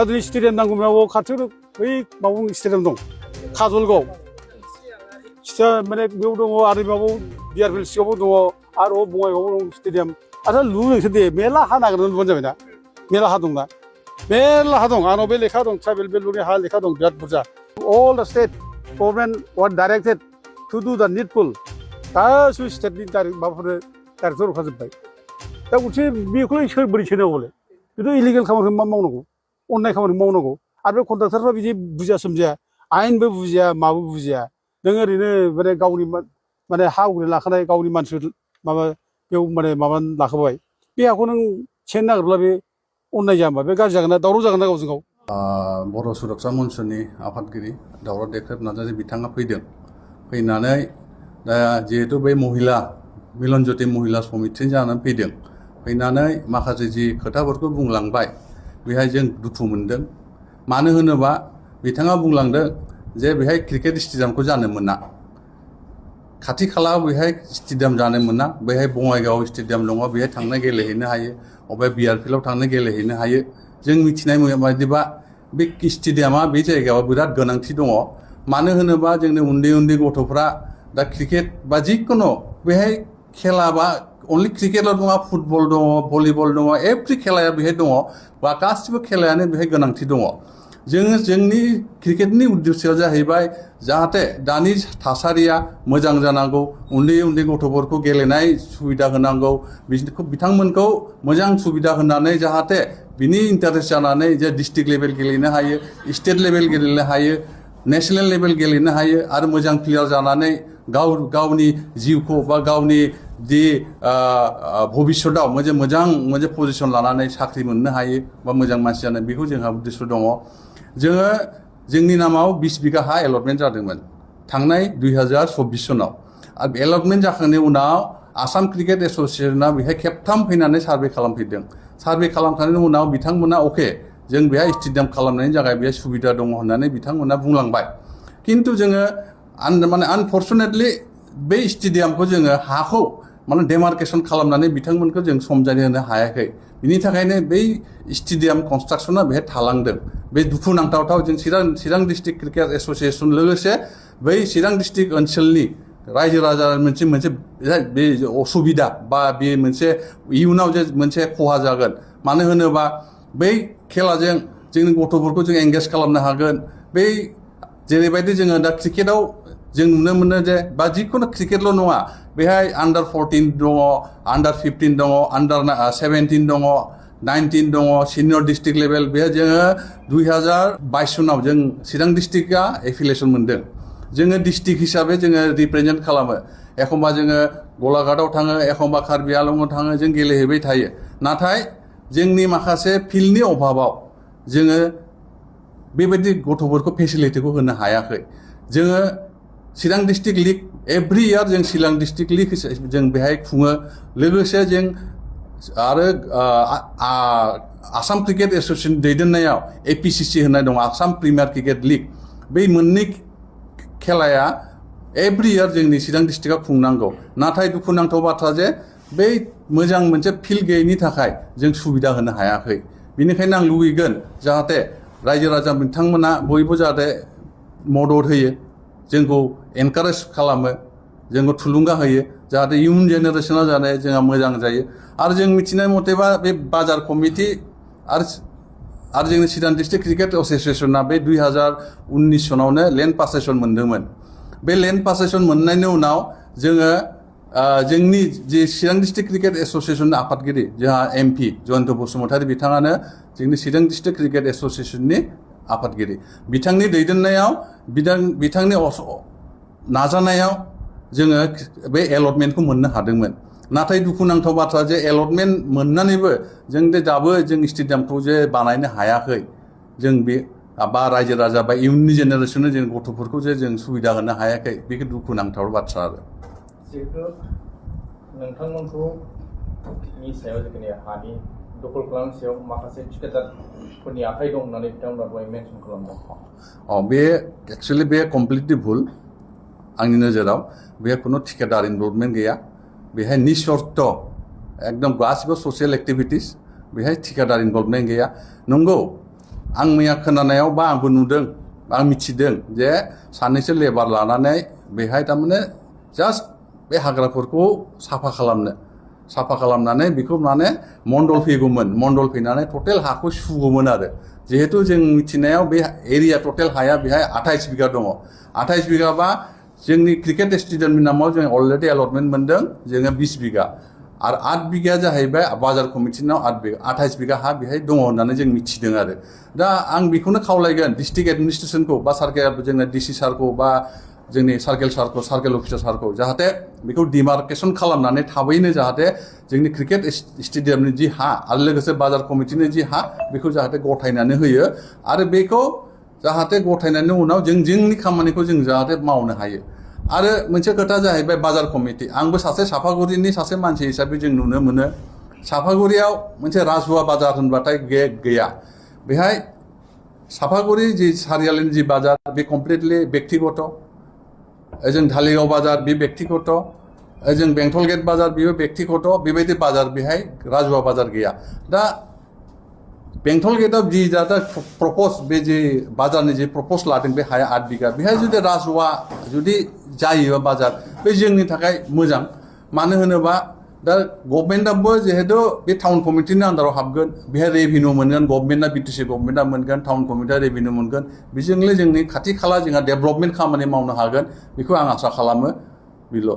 दा दिनै स्टेडियाम नांगौ माबाव खाथियाव बै माबाव स्टेडियाम दं काजलगाव माने बेयाव दङ आरो माबाव बिआरपिएल सिङावबो दङ आरो बङाइगावआव दं स्टेडियाम आरो लु नोंसोर दे मेरला हा नागिरनानै लुबानो जाबाय ना मेरला हा दंना मेरला हा दं आंनाव बे लेखा दं ट्राइबेल बेलुनि हा लेखा दं बिराद बुरजा all the state government was directed to do the needful गासिबो स्टेटनि माबाफोरनो डाइरेक्टर हरखाजोब्बाय दा गंसे बेखौलाय सोर बोरै सोनांगौ बले बेथ' इलिगेल खामानिखौ मा मावनांगौ अननाय खामानिखौ मावनांगौ आरो बे कन्ट्राक्टरफ्रा बिदि बुजिया सोमजिया आयेनबो बुजिया माबो बुजिया नों ओरैनो माने गावनि माने हा आवग्रिना लाखानाय गावनि मानसि माबा बेयाव माने माबा लाखाबाय बे हाखौ नों सेनो नागिरब्ला बे अननाय जाया होमबा बे गाज्रि जागोन ना दावराव जागोन ना गावजों गाव बर' सुरक्षा मन्चनि आफादगिरि दावराव देख्रेब नार्जारि बिथाङा फैदों फैनानै दा जिहेतु बे महिला मिलन ज्योति महिला समिति जानानै फैदों फैनानै माखासे जि खोथाफोरखौ बुंलांबाय बेहाय जों दुखु मोनदों मानो होनोबा बिथाङा बुंलांदों जे बेहाय क्रिकेट स्टेडियामखौ जानो मोना खाथि खाला बेहाय स्टेडियाम जानो मोना बेहाय बङाइगाव स्टेडियाम दङ बेहाय थांना गेलेहैनो हायो अबे बिआरपिएलाव थांना गेलेहैनो हायो जों मिथिनाय बायदिबा बे स्टेडियामा बे जायगायाव बिराद गोनांथि दङ मानो होनोबा जोंनि उन्दै उन्दै गथ'फ्रा दा क्रिकेट बा जिखुनु बेहाय खेला बा अनलि क्रिकेटल' नङा फुटबल दङ भलिबल दङ एभ्रि खेलाया बेहाय दङ बा गासिबो खेलायानो बेहाय गोनांथि दङ जोंनि क्रिकेटनि उद्देश्यआ जाहैबाय जाहाथे दानि थासारिया मोजां जानांगौ उन्दै उन्दै गथ'फोरखौ गेलेनाय सुबिदा होनांगौ बिथांमोनखौ मोजां सुबिदा होनानै जाहाथे बिनि इन्टारेस्ट जानानै जे डिस्ट्रिक्ट लेभेल गेलेनो हायो स्टेट लेभेल गेलेनो हायो नेशनेल लेभेल गेलेनो हायो आरो मोजां प्लेयार जानानै गावनि जिउखौ बा गावनि जि भबिष्यतआव मोनसे पजिसन लानानै साख्रि मोननो हायो बा मोजां मानसि जानो बेखौ जोंहा उद्देश्य दङ जोंनि नामाव 20 बिघा हा एलटमेन्ट जादोंमोन थांनाय 2024 सनाव आरो एलटमेन्ट जाखांनायनि उनाव आसाम क्रिकेट एस'सिएशना बेहाय खेबथाम फैनानै सार्भे खालामफैदों सार्भे खालामखांनायनि उनाव बिथांमोना अके जों बेहाय स्टेडियाम खालामनायनि थाखाय बेहाय सुबिदा दङ होननानै बिथांमोना बुंलांबाय खिन्थु जोङो माने आनफर्चुनेटलि बे स्टेडियामखौ जोङो हाखौ माने डेमार्केसन खालामनानै बिथांमोनखौ जों समजारि होनो हायाखै बिनि थाखायनो बै स्टेडियाम कनस्ट्राक्सना बेहाय थालांदों बे दुखुनांथाव जों चिरां डिस्ट्रिक्ट क्रिकेट एस'सिएशन लोगोसे बै चिरां डिस्ट्रिक्ट ओनसोलनि रायजो राजा मोनसे बे असुबिदा बा बे मोनसे इयुनाव जे मोनसे खहा जागोन मानो होनोबा बै खेलाजों जोंनि गथ'फोरखौ जों एंगेज खालामनो हागोन बै जेरैबायदि जोङो दा क्रिकेटाव जों नुनो मोनो जे बा जिखुनु क्रिकेटल' नङा बेहाय आन्डार 14 दङ आन्डार 15 दङ आन्डार 17 दङ 19 दङ सिनियर डिस्ट्रिक्ट लेभेल बेहाय जोङो 2022 सनाव जों चिरां डिस्ट्रिक्टआ एफिलिएसन मोनदों जोङो डिस्ट्रिक्ट हिसाबै जोङो रिप्रेजेन्ट खालामो एखमबा जोङो गलाघाटआव थाङो एखमबा कार्बि आलंआव थाङो जों गेलेहैबाय थायो नाथाय जोंनि माखासे फिल्डनि अभाबाव जोङो बेबायदि गथ'फोरखौ फेसिलिटिखौ होनो हायाखै जोङो चिरां डिस्ट्रिक्ट लिग एभ्रि इयार जों चिरां डिस्ट्रिक्ट लिग जों बेहाय खुङो लोगोसे जों आरो आसाम क्रिकेट एस'सिएशन दैदेननायाव एपिसिसि होननाय दं आसाम प्रिमियार क्रिकेट लिग बै मोननै खेलाया एभ्रि इयार जोंनि चिरां डिस्ट्रिक्टआव खुंनांगौ नाथाय दुखुनांथाव बाथ्रा जे बै मोजां मोनसे फिल्ड गैयैनि थाखाय जों सुबिदा होनो हायाखै बेनिखायनो आं लुबैगोन जाहाथे रायजो राजा बिथांमोना बयबो जाहाथे मदद होयो जोंखौ एनकारेज खालामो जोंखौ थुलुंगा होयो जाहाथे इयुन जेनेरेसना जाहाथे जोंहा मोजां जायो आरो जों मिथिनाय मथेबा बे बाजार कमिटि आरो जोंनि चिरां डिस्ट्रिक्ट क्रिकेट एस'सिएशना बे 2019 सनावनो लेन्ड पासेसन मोन्दोंमोन बे लेन्ड पासेसन मोननायनि उनाव जोङो जोंनि जे चिरां डिस्ट्रिक्ट क्रिकेट एस'सिएशननि आफादगिरि जोंहा एमपि जयन्त बसुमतारी बिथाङानो जोंनि चिरां डिस्ट्रिक्ट क्रिकेट एस'सिएशननि आफादगिरि बिथांनि दैदेननायाव बिथांनि नाजानायाव जोङो बे एलटमेन्टखौ मोननो हादोंमोन नाथाय दुखुनांथाव बाथ्रा जे एलटमेन्ट मोननानैबो जों दाबो जों स्टेडियामखौ जे बानायनो हायाखै जों बे बा रायजो राजा बा इयुननि जेनेरेसननो जों गथ'फोरखौ जे जों सुबिदा होनो हायाखै बेखौ दुखुनांथाव बाथ्रा आरो जिहेतु नोंथांमोनखौ नि सायाव जिखिनि हानि दखल खालामनायनि सायाव माखासे ठिकादारफोरनि आखाइ दं होननानै बिथांमोना दहाय मेनसन खालामदों बे एक्सुवेलि बे कमप्लिटलि भुल आंनि नोजोराव बेहाय खुनु ठिकादार इनभल्भमेन्ट गैया बेहाय निस्वार्थ एकदम गासिबो ससियेल एक्टिभिटिस बेहाय ठिकादार इनभल्भमेन्ट गैया नंगौ आं मैया खोनानायाव बा आंबो नुदों आं मिथिदों जे सानैसो लेबार लानानै बेहाय थारमाने जास्ट बे हाग्राफोरखौ साफा खालामनानै बेखौ माने मण्डल फैगौमोन मण्डल फैनानै टटेल हाखौ सुगौमोन आरो जिहेतु जों मिथिनायाव बे एरिया टटेल हाया बेहाय 28 बिगा दङ 28 बिगाबा जोंनि क्रिकेट स्टेडियामनि नामाव जों अलरेडि एलटमेन्ट मोनदों जोङो 20 बिगा आरो 8 बिगाया जाहैबाय बाजार कमिटिनाव 8 बिगा 28 बिगा हा बेहाय दङ होननानै जों मिथिदों आरो दा आं बेखौनो खावलायगोन डिस्ट्रिक्ट एडमिनिस्ट्रेसनखौ बा सार्केल जोंना डिसि सारखौ बा जोंनि सार्केल अफिसार सारखौ जाहाथे बेखौ डिमार्केसन खालामनानै थाबैनो जाहाथे जोंनि क्रिकेट स्टेडियामनि जि हा आरो लोगोसे बाजार कमिटिनि जि हा बेखौ जाहाथे गथायनानै होयो आरो बेखौ जाहाथे गथायनायनि उनाव जोंनि खामानिखौ जों जाहाथे मावनो हायो आरो मोनसे खोथा जाहैबाय बाजार कमिटि आंबो सासे साफागुरिनि सासे मानसि हिसाबै जों नुनो मोनो साफागुरियाव मोनसे राजुवा बाजार होनबाथाय गैया बेहाय साफागुरि जि सारियालिनि जि बाजार बे कमप्लिटलि व्यक्तिगत जों धालिगाव बाजार बे व्यक्तिगत जों बेंटल गेट बाजार बेबो व्यक्तिगत बेबायदि बाजार बेहाय राजुवा बाजार गैया दा बेंटल गेटआव जि जादा प्रपज बे जे बाजारनि जे प्रपज लादों बे हाया 8 बिगा बेहाय जुदि राजुवा जुदि जायो बाजार बे जोंनि थाखाय मोजां मानो होनोबा दा गभर्नमेन्टआबो जिहेतु बे टाउन कमिटिनि आन्दाराव हाबगोन बेहाय रेभिनिउ मोनगोन गभर्नमेन्टआ बिटिसि गभर्नमेन्टआ मोनगोन टाउन कमिटिया रेभिनिउ मोनगोन बेजोंनो जोंनि खाथि खाला जोंहा डेभेलपमेन्ट खामानि मावनो हागोन बेखौ आं आसा खालामो बेल'